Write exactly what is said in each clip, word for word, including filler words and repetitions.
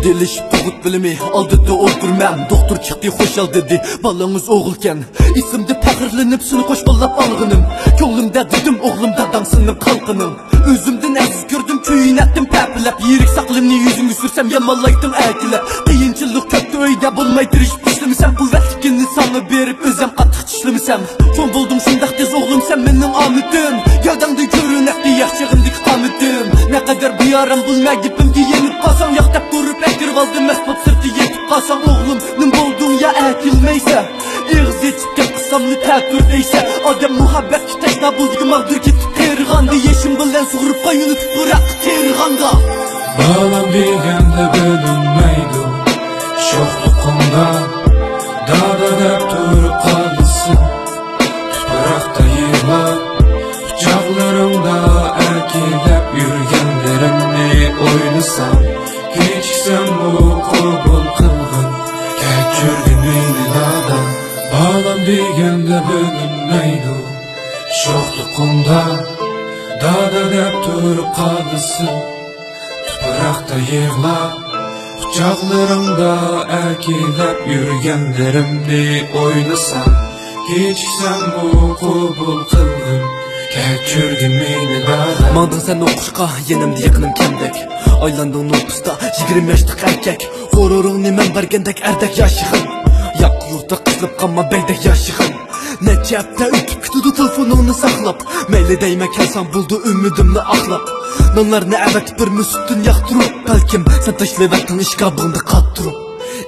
دېلىشىپ تۇغۇت بىلىمى ئالدىدا ئولتۇرمەن. دوختۇر چىقتى خۇشال دېدى، بالىڭىز ئوغۇلكەن. ئېسىمدە پەخىرلىنىپ سېنى قوش قوللاپ ئالغىنىم. كۆڭلۈمدە دېدىم ئوغلۇم داداڭ سېنىڭ قالقىنىڭ. ئۆزۈمدىن ئەزىز كۆردۈم، كۆيۈنەتتىم پەپىلەپ. يىرىك ساقلىمنى يۈزۈڭگە سۈرسەم يامانلايتتىڭ ئەركىلەپ. قىيىنچىلىق كۆپتە ئۆيدە بولماي تىرىشىپ ئىشلىمىسەم، قۇۋۋەتلىكىنى ساڭا بېرىپ ئۆزەم قاتتىق چىشلىمىسەم. چوڭ بولدۇڭ شۇنداق تېز ئوغلۇم سەن مېنىڭ ئامىتىم. گەۋدەڭدىن كۆرۈنەتتى ياش چېغىمدىكى قامىتىم. نەقەدەر بىئارام بولما گېپىمگە يېنىپ قالساڭ، ياق دەپ تۇرۇپ ئەكىرىۋالدىم، مەست بولۇپ سىرتتا يېتىپ قالساڭ ئوغلۇم، نېمە بولدۇڭ يا ئەكىلمەيسەن؟ ئېغىز ئېچىپ گەپ قىلساملا تەتۈر دەيسەن. ئادەم مۇھەببەتكە تەشنا بولدى، ماغدۇر كېتىپ قېرىغاندا، يېشىم بىلەن سۇغۇرۇپ قاينىتىپ پۇراققا تېرىغاندا. بالام دېگەندە بىلىنمەيدۇ شوخلۇقۇڭدا، دادا دەپ تۇرۇپ قالىسەن. تۇپراقتا يىغلاپ، قۇچاقلىرىڭدا ئەركىلەپ يۈرگەنلىرىمنى ئويلىسام، كېچىكسەممۇ قوبۇل قىلغىن، كەچۈرگىن مېنى دادا. بالام دېگەندە بىلىنمەيدۇ شوخلۇقۇڭدا، دادا دەپ تۇرۇپ قالىسەن. تۇپراقتا يىغلاپ، قۇچاقلىرىڭدا ئەركىلەپ يۈرگەنلىرىمنى ئويلىسام، كېچىكسەممۇ قوبۇل قىلغىن، كەچۈرگىن مېنى دادا. ماڭدىڭ سەن ئوقۇشقا، يېنىمدا يېقىنىم كەمدەك. ئايلاندىڭ نوپۇستا يىگىرمە ياشلىق ئەركەك. غۇرۇرۇڭنى مەن بەرگەندەك ئەردەك ياشىغىن. ياق يۇرتتا قىسىلىپ قالما بەگدەك ياشىغىن. نەچچە ھەپتە ئۆتۈپ كېتىدۇ تېلېفونۇڭنى ساقلاپ. مەيلى دەيمەن كەلسەڭ بولدى ئۈمىدىمنى ئاقلاپ. نانلارنى ئەۋەتىپ بىر مۇشتتىن ياقتۇرۇپ، بەلكىم سەن تاشلىۋەتتىڭ ئىشكاپىڭدا قاتتۇرۇپ.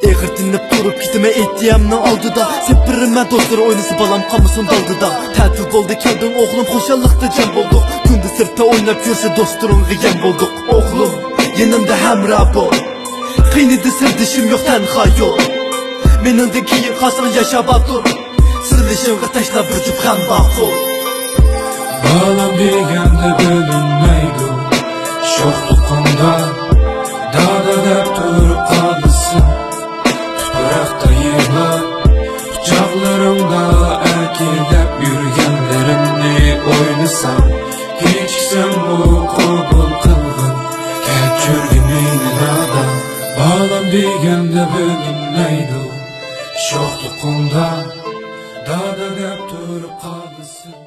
ئېغىر تىنىپ تۇرۇپ كېتىمەن ئېتىئېمنىڭ ئالدىدا. سېپىرىمەن دوستلار ئوينىسا بالام قالمىسۇن دالدىدا. تەتۈر بولدى كەلدىڭ ئوغلۇم، خۇشاللىقتا جەم بولدۇق. كۈندە سىرتتا ئويناپ يۈرسە دوستلىرىڭغا يەم بولدۇق. ئوغلۇم، يېنىمدا ھەمراھ بول. قىينىدى سىردىشىم يوق تەنھا يول. مېنىڭدىن كېيىن قالساڭ ياشاۋاتۇر. سىرلىشىڭغا تاشلاپ بىر جۈپ غەم باقۇر. بالام دېگەندە بىلىنمەيدۇ شوخلۇقۇڭدا، دادا دەپ تۇرۇپ قالىسەن. تۇپراقتا يىغلاپ، قۇچاقلىرىڭدا ئەركىلەپ يۈرگەنلىرىمنى ئويلىسام، كېچىكسەممۇ قوبۇل قىلغىن، كەچۈرگىن مېنى دادا. بالام دېگەندە بىلىنمەيدۇ شوخلۇقۇڭدا، دادا دەپ تۇرۇپ قالىسەن.